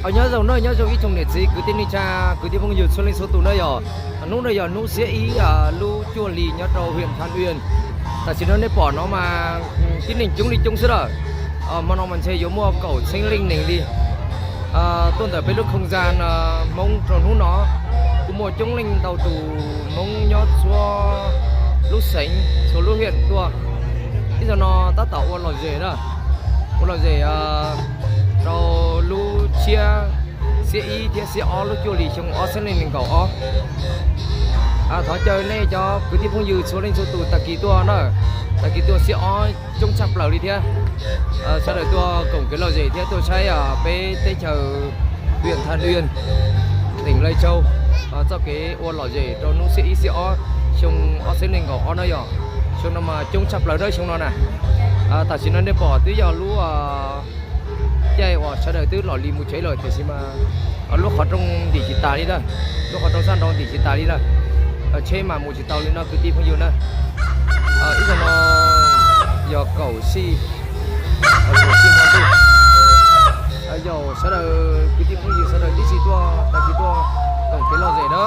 Nyob zoo na, nyob zoo ib tsoom niam txiv kwv tij neej tsa, kwv tij phooj ywg txhua leej txhua tus na yom. Hnub no yog hnub xiab ib lub cuaj hli nyob rau huyện Than Uyên. Tam sim no nej pom no mas tib neeg coob li coob xwb lawm. Hmo no mas ntshe yuav muaj kaum txheeb leej neeg li tuaj ntawm peb lub không gian Hmoob rau hnub no. Kuj muaj coob leej ntau tus Hmoob nyob txhua lub xeev txhua lub huyện tuaj. Ib zaug no tab tom ua lom zem na, ua lom zem rau lub tshiab xiab ib thiab xiab ob lub cuaj hli xyoo ob txhiab nees nkaum ob. Thov caw nej cov kwv tij phooj ywg txhua leej txhua tus tag kis tuaj na, tag kis tuaj xiab ob coob tshaj plaws li thiab. Sawv daws tuaj koom kev lom zem thiab tuaj saib peb teb chaws huyện Than Uyên, tỉnh Lai Châu txoj kev ua lom zem rau hnub xiab ib xiab ob xyoo ob txhiab nees nkaum ob no yog xyoo no mas coob tshaj plaws na xyoo no na. Tam sim no nej pom twb yog lub caij uas sawv daws twb los li mus tsev lawm tiam sis mas lub qhov rooj ntim tsis tas li na, lub qhov rooj sab nraud ntim tsis tas li na. Tsheb mas mus tsis tau li no kwv tij phooj ywg na. Ib zaug no yog kaum sij, kaum sij hmo ntuj. Yog sawv daws kwv tij phooj ywg sawv daws tib si tuaj tag kis tuaj koom kev lom zem na.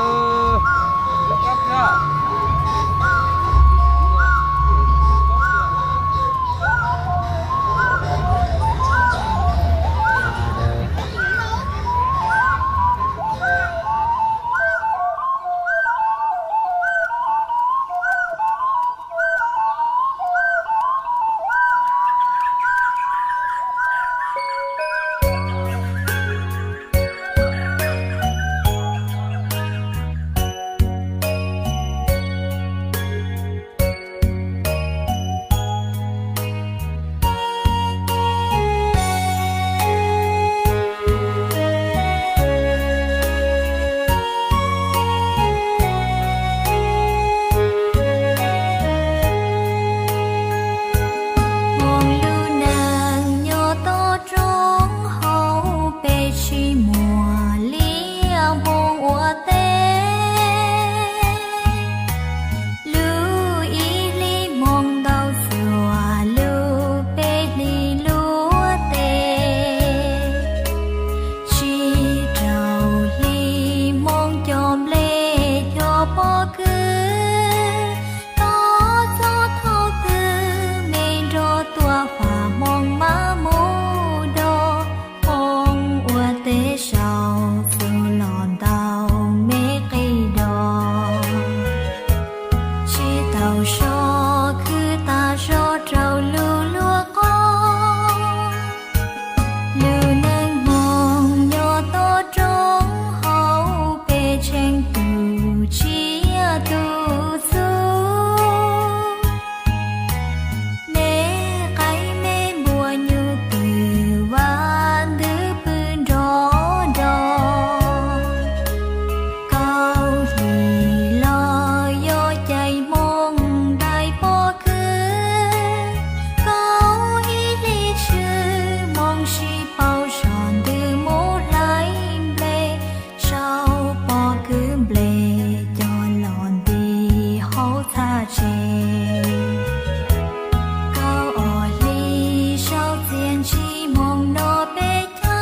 Hmoov lub neej nyob toj roob hauv peb tsis muaj liaj hmoov ua teb. Lub ib hlis hmoov ntau txuas lub peb hlis luag teb. Tsib rau hlis hmoov cov nplej cov pob kws, toj txog thaum twg me nrog tuaj faj hmoov mab mus dog, hmoov ua teb sau xu los ntau me qis dos. Tsis tau so khwv tas zog rau lub luag qos. Lub neej hmoov nyob toj roob hauv peb tseem tu tsiaj tu txhu. Me qaib me npua nyuj twm vaj ntws pw nrov nrov. Kaum hlis los yog caij hmoov ntais pob kws, kaum ib hlis tshwm hmoov sib paub zog ntws mus hlais nplej, sau pob kws nplej coj los nti hauv txhaj tsev. Kaum ob hlis sau txiaj ntsig hmoov no peb caug.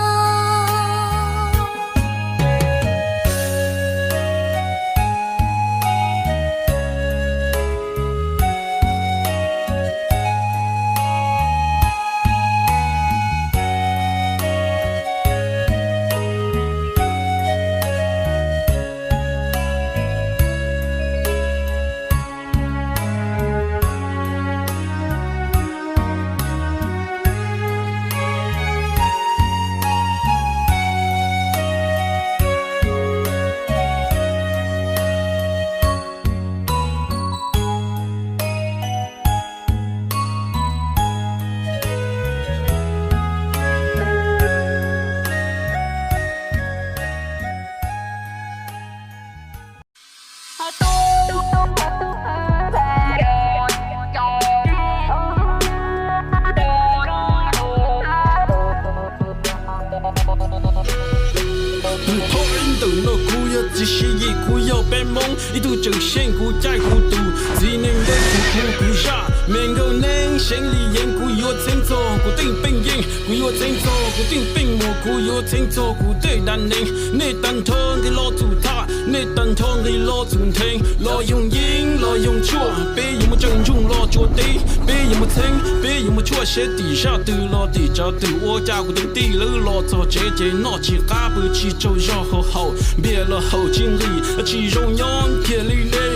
Tus thab ib ntawm no kuv yog txiv Siv Yis, kuv yog peb Hmoob ib tug tseem xyeej, kuv caij kuv tus txiv neej ntawd kuv hu kuv zaj. Me nkauj neeb seev li yeev, kuv yuav txheeb txog kuv tej peej yeej, kuv yuav txheeb txog kuv tej peej muam, kuv yuav txheeb txog kuv tej dab neeg. Nej tag nrho nqis los txhum thaj, nej tag nrho nqis los txhum ntheev, los yoog yeeb los yoog tshuaj, peb yuav mus tseem ntsoog los tsuas teb, peb yuav mus txheeb, peb yuav mus tshuaj seb tim zaj twg los tim tsav twg, ua cas kuv teev tij lawv los txog tsev ces noj tsis qab pw tsis tsaug zog, haus haus npias los haus tsis nqis, tsis zoo nyob kiag li ne.